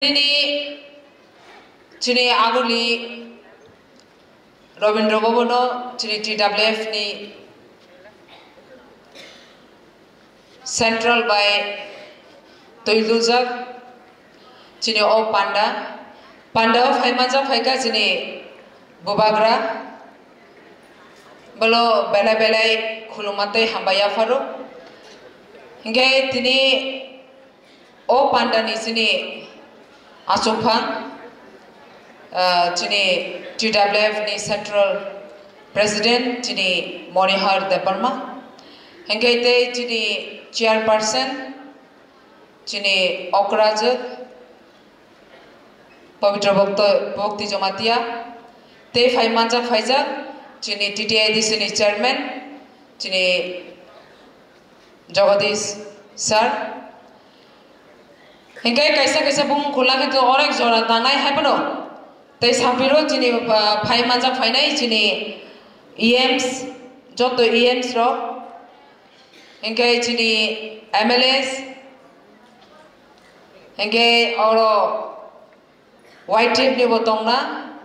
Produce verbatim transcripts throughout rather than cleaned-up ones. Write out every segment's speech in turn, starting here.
Nini chini aguli Robindra Bhavan no chini T W F ni central bai twi dujak chini o panda. Panda o phai manjak phaikha chini bubagra. Bolo belai belai khuluma tei hambai yapharo. Hinkhe tini o panda ni chini achukphang, ah, chini T W F ni central president chini Monihar Debbarma. Hinkhe tei chini chairperson chini okrajwk Pabitra Bhakti Jamatia, tei phai manjak phaijak chini T T A D C ni chairman chini Jagadish sir. Hinkhe kaisa kaisa bumung khulna khe to onek jora tangnai hai phano. Tei sapiro chini, ah, phai manjak phainai chini E Ms, joto E Ms rok. Hinkhe chini M L As, hinkhe oro Y T F ni bo tongna,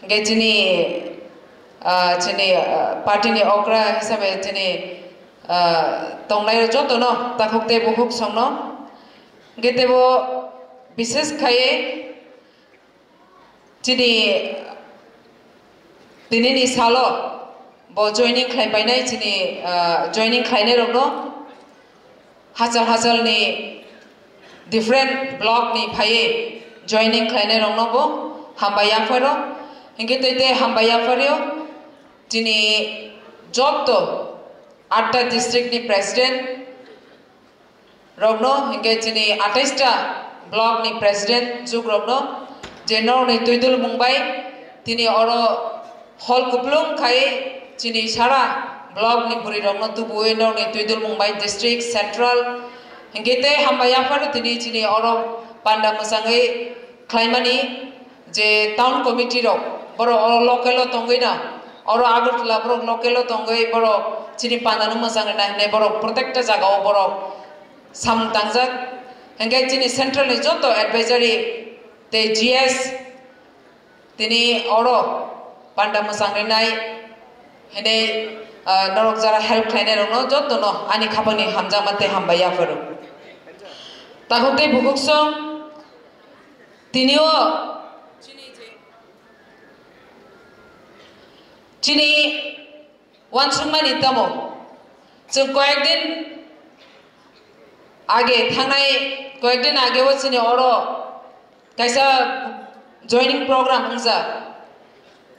hinkhe chini, ah, chini, ah, party ni okra hisabe chini, ah, tongnai joto no takhuk tei bukhuk songno, hinkhe tebo bishes khai Chini tinini salo bo joining khlai painai chini, ah, joining khlainai rokno hachal hachal ni different block ni phaiwi joining khlainai rokno bo hambai yapharo. Hinkhe tei tei hambai yaphario chini joto atta district ni president rokno, hinkhe chini atais ta block ni president juk rokno, je norokni twidul mungbai tini oro hol kuplung khai chini sara block ni bwrwi rokno tubuwi norokni twidul mungbai district central, hinkhe tei hambai yaphano tini chini oro panda mwchangwi khlaimani. Je town committee rok, borok oro local o tongwi na, oro Agartala borok local o tongwi borok chini panda no mwchang rwna hinwi borok protekta jaga o borok samung tangjak. Hinkhe chini central ni joto advisory tei G S tini oro panda mwchang rwnai hinwi, ah, norok jara help khlainai rokno joto no ani khapang ni hamjakma tei hambai yapharo. Takhuk tei bukhuk song Tini o chini wansukmani tamo. Chwng koyekdin age thangnai, koyekdin age o chini oro kaisa joining program wngjak.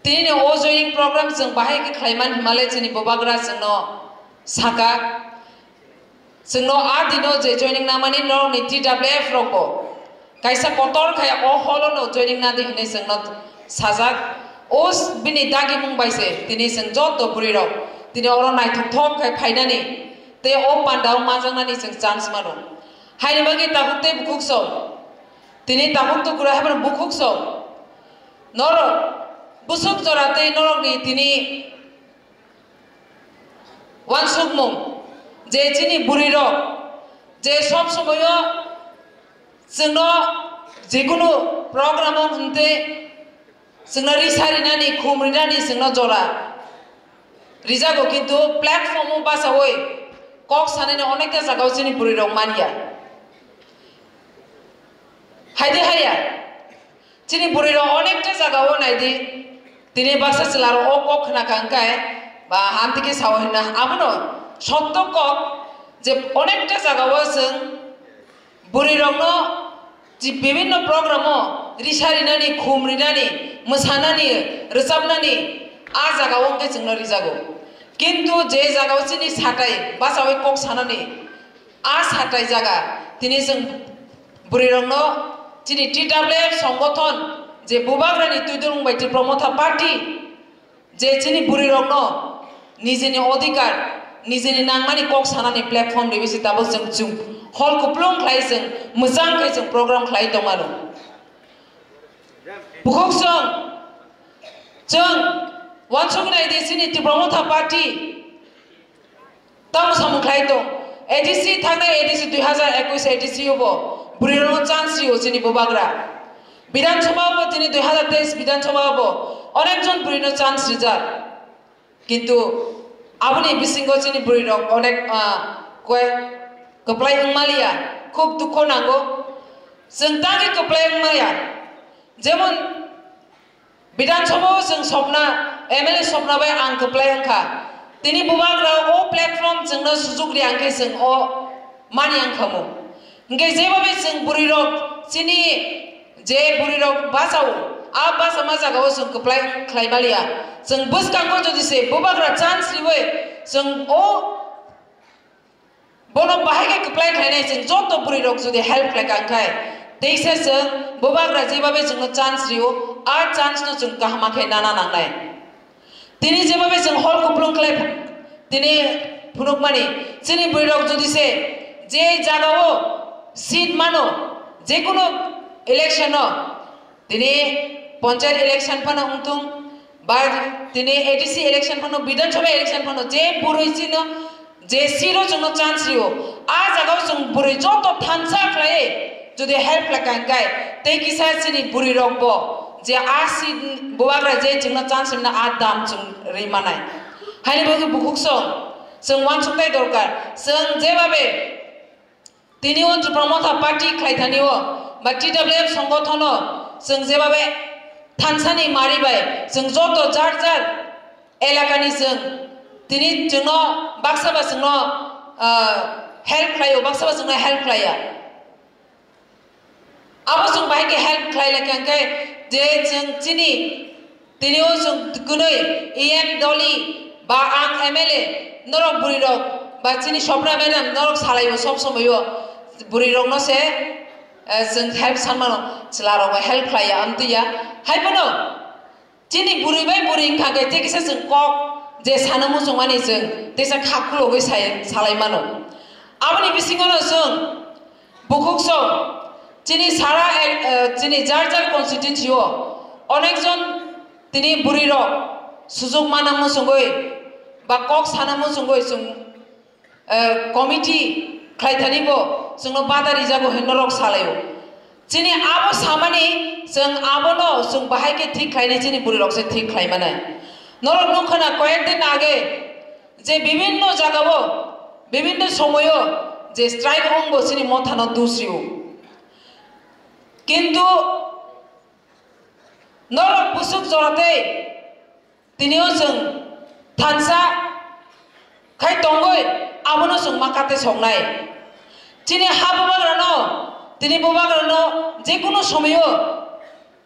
Tini o joining program chwng bahai khe khlaiman himale chini bubagra chwngno saka. Chwngno a dino je joining namani norokni T W F rokbo kaisa kotor khai o holo no joining nadi hinwi chwngno sajak. O s-, bini dagimung bai se tini chwng joto bwrwi rok tini oro naithok thok khai phainani tei o panda o manjaknani chwng chance mano. Haini bagwi takhuk tei bukhuk song, tini takhuk tei kwrwi haphano bukhuk song, norok bwswk jora tei norokni tini Wansukmung, je chini bwrwi rok, je sob somoyo chwngno jekunu program o hwnte chwngno risa rinani, khum rinani chwngno jora rijago, kintu platform o bachaui kok sanani onekta jagao chini bwrwi rok manya. Haide haya, Chini bwrwi rok onekta jaga o naidi, tini baksa chwla rok o kok khna kha hwnkhe ba hamtwi khe sao hinna. Abono sotto kok je onekta jaga o chwng bwrwi rokno je bibinno program o risa rinani, khum rinani, mwsanani, rwchapnani a jaga o hwnkhe chwngno rijago. Kintu je jaga o chini satai bachaui kok sanani, A satai jaga, tini chwng bwrwi rokno chini T W F songgothon je bubagrani twidulmung bai Tipra Motha Party je chini bwrwi rokno nijini odhikar, nijini nangmani kok sanani platform riwi se tabuk chwng, chwng hol kuplung khlai chwng mwchang khe chwng program khlai tongmano. Bukhuk chwng, chwng wansuk nai di chini Tipra Motha Party. Tamo samung khlai tong. A D C thangnai A D C dui hazar ekwis A D C o bo Bwrwi rokno chance rio chini bubagra. Bidhan Sabha bo tini dui hazar teis Bidhan Sabha bo onek jon bwrwi no chance rijak. Kintu aboni bisingo chini bwrwi rok onek, ah, koi kwplai wngmaliya, khub dukho nango. Chwng tangwi kwplai wngmaya. Jemon Bidhan Sabha o chwng sopna, M L A sopna bai ang kwplai wngkha. Tini bubagra o platform chwngno sujuk ri ang khe chwng o mani ang khamu. Hingke jeba bai chwng bwrwi rok chini je bwrwi rok bachao, a bachama jaga o chwng kwplai khlai maliya. Chwng bwskango jodi se bubagra chance riwi chwng o Bono bahai khe kwplai khlainai, chwng joto bwrwi rok jodi help khlai kha, wngkhai teisa chwng bubagra jeba bai chwngno chance rio, a chance no chwng kaham khe nana nangnai. Tini jeba bai chwng hol kuplung khlai tini phunukmani, chini bwrwi rok jodi se je jaga o seat mano, je kono election o, tini panchayat election phano wngthung, ba tini A D C election phano, Bidhan Sabha election phano, je bwrwi chino, je seat o chwngno chance rio, a jaga o chwng bwrwi joto thansa khlai, jodi help khlai kha hingkhai, tei kisa chini bwrwi rok bo, je a seat bubagra je chwngno chance rimna a dam chwng ri manai. Haini bagwi bukhuk song, chwng uansuknai dorkar, chwng jeba bai Tini o Tipra Motha Party khlai thani o ba T W F songothono chwng jeba bai thansani mari bai chwng joto jar jar elakani chwng tini chwngno baksa ba chwngno, ah, help khlai o, baksa ba chwngno help khlai ya. Abo chwng bahai khe help khlai lai kha hwnkhe je chwng chini Tini o chwng kwnwi E M doli ba ang M L A norok bwrwi rok ba chini Sopna madam norok salai o sob somoi o bwrwi rok no se, eh, chwng help san mano, chwla rok bai help khlai ya amtwi ya. Hai phano chini bwrwi bai bwrwi wngkha khe tei kisa chwng kok je sana muchung mani chwng teisa kha khulogwi sai, salai mano. Aboni bisingo no chwng Bukhuk song, chini sara el-, eh, chini jar jar constituency o onek jon tini bwrwi rok sujuk mana muchungwi ba kok sana muchungwi chwng, eh, committee khlai thani bo chwngno bada rijago hinwi norok salaio. Chini abo samani chwng abono chwng bahai khe thik khlainai, chini bwrwi rok se thik khlai manai. Norok nukha na koyek din age je bibinno jagao, bibinno somoyo je strike wngbo chini mothano dusrio. Kintu norok busuk joratei tinio chwng thansa khai tongoi abono chwng makate songnai. Chini ha bubagrano, tini bubagrano jekunu somoyo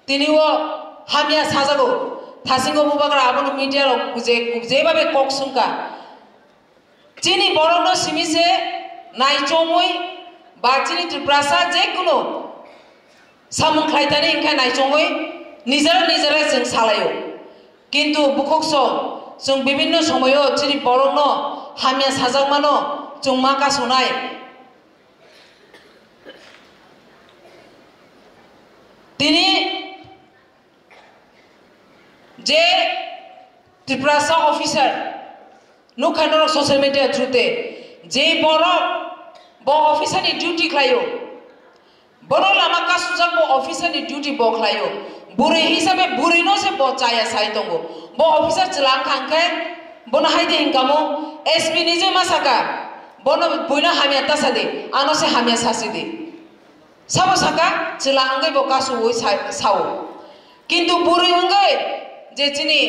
Tini o hamya sajago, thasingo bubagra abono media rok je, jebabe kok sungkha. Chini borokno simi se naichomwi ba chini Tiprasa jekunu samung khlai thani wngkha naichomwi nijera nijera chwng salaio. Kintu bukhuk song chwng bibinno somoyo chini borokno hamya sajakmano chwng ma kasonai. Tini je Tiprasa officer nukha norok social media through te, je borok bo officer ni duty khlaio, bono lama kasujak bo officer ni duty bo khlaio, bwrwi hisabe bwrwi no se bo chaya sai tongo, bo officer chwla wngkha hwnkhe bono hai de hinkamo S P ni je ma saka, bono buino hamya ta sa di, ano se hamya sa si di. Sabo saka chwla wngwi bo kasuwi sa-, sao. Kintu bwrwi wngwi je chini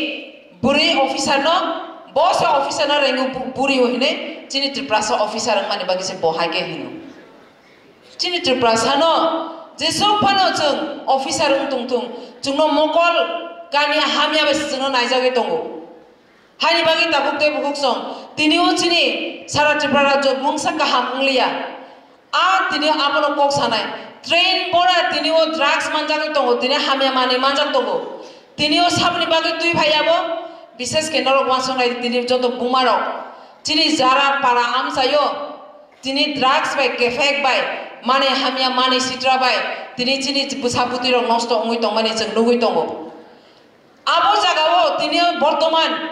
bwrwi officer no, bo se officer no rengo bu-, bwrwi o hinwi chini Tiprasa officer wngmani bagwi se bo hai khe hino. Chini Tiprasa no jeswk phano chwng officer wng tong thung, chwngno mokol kami hamya bai se chwngno naijagwi tongo. Haini bagwi tabuk tei bukhuk song, tini o chini sara Tripura rajyo mungsa kaham wngliya. A tini abono kok sanai. Train bora tini o drugs manjagwi tongo, tini hamya manwi manjak tongo. Tini o saboni bagwi twi phai abo, bishes khe norok uansuknai tini joto buma rok. Chini jara para amchaio, tini drugs bai, kefek bai, manwi hamya manwi sitra bai, tini chini bwsa bwtwi rok nosto wngwi tongmani chwng nugwi tongo. Abo jagao tini bortoman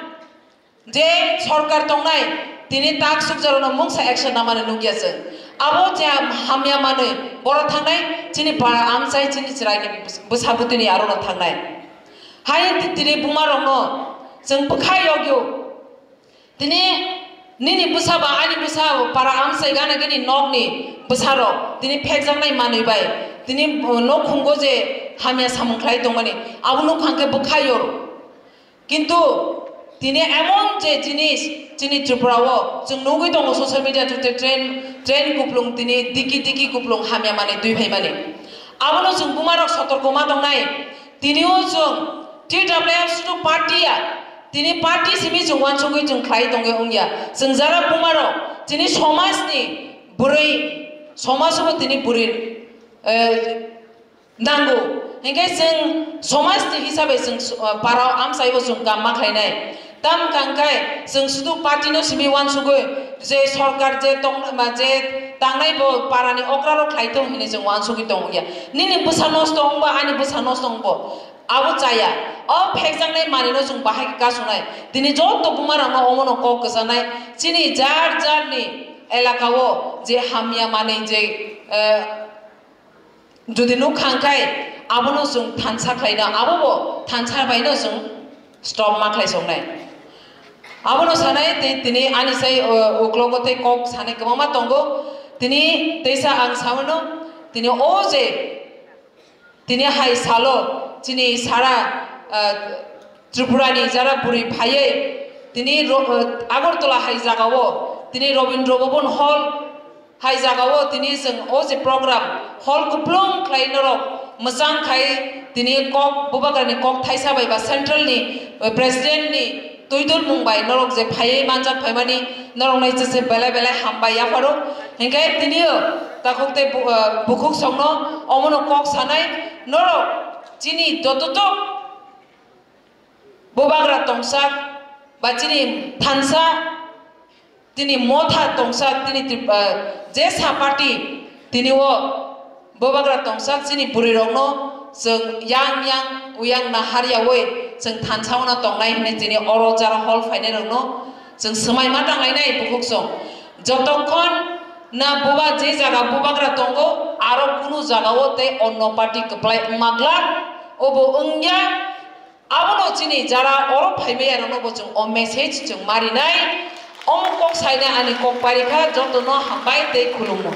je sorkar tongnai, tini tak sukjarono mungsa action namani nukya chwng. Abo je hamya manwi boro thangnai, chini para amchai, chini chwraini bwsa bwtwini aro no thangnai. Hai tini buma rokno chwng bwkha yogyo. Tini nini bwsa ba ani bwsa para amchai gana gini nokni bwsarok tini phekjaknai manwi bai tini nokhungo je hamya samung khlai tongmani abo nukha hwnkhe bwkha yor. Kintu tini emon je jinis chini Tripura o chwng nugwi tongo social media through te train, train kuplung tini diki diki kuplung hamya manwi twi phaimani. Abono chwng bumarok sotorko ma tongnai. Tini o chwng T W F sudu party ya, tini party simi chwng wansugwi chwng khlai tongwi wngya. Chwng jara bumarok chini somajni bwrwi, somajbo tini bwrwi, eh, nango. Hinkhe chwng somajni hisabe chwng, uh, parao amchaibo chwng kam ma khlainai. Tam kangkhai chwng sudu party no simi wansugwi je sorkar je tong, ma je tangnai bo parani okrarok khlai tong hinwi chwng wansugwi tongya. Nini bwsa nosto wngba ani bwsa nosto wngbo abo chaya. O phekjaknai manino chwng bahai khe kasunai. Tini joto bumarokno omono kok kwchanai. Chini jar jarni elakao je hamya manwi je, eh, Jodi nuk kha hwnkhe abono chwng thansa khlaina, abobo thansa baino chwng stop ma khlai songnai. Abono sanai tei tini ani sai, o, uklogo tei kok sanai kwbangma tongo. Tini teisa ang saono tini o je tini hai salo chini sara, ah, Tripura ni jara bwrwi phaiwi tini ro-, ah, Agartala hai jagao tini Rabindra Bhaban Hall hai jagao tini chwng o je program hall kuplung khlai norok mwchang khai tini kok bubagrani kok thaisa bai ba central ni, eh, president ni twidulmung bai norok je phaiwi manjak phaimani norok nai chese belai belai hambai yapharo. Hinkhe tini o takhuk tei bu-, eh, bukhuk songno omono kok sanai norok chini jototok bubagra tongsak ba chini thansa, tini motha tongsak, tini Trip-, ah, jesa party tini o bubagra tongsak chini bwrwi rokno chwng yang yang uyang naharyawi chwng thansa ono tongnai hinwi tini oro jara hall phainai rokno chwng swmai ma tanglainai bukhuk song. Jotokhon na buba je jaga bubagra tongo aro kunu jagao tei onno party kwplai wngma glak obo wngya. Abono chini jara oro phaimaya rokno bo chwng o message chwng marinai. Omo kok sainai ani kok parikha, jotono hambai tei khulumno.